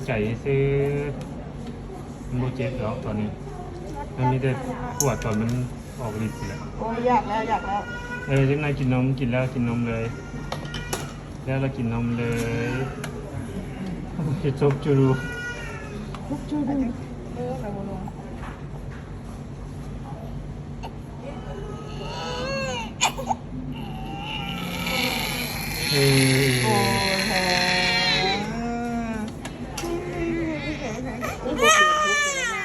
ໃຈຊື່ ມັນບໍ່ເຈັບດອກຕອນນີ້ ມັນມີແຕ່ປວດຕອນມັນອອກລິດນີ້ແຫຼະ. ໂອ້ຍ ຢາກແລ້ວ ຢາກແລ້ວ. ເອີ ຈັກໜ່ອຍກິນນົມ ກິນແລ້ວກິນນົມເລີຍ ແລ້ວລະກິນນົມເລີຍ. ເຮັດສົບຈູດູ ສົບຈູດູ. ເອີ ແລ້ວ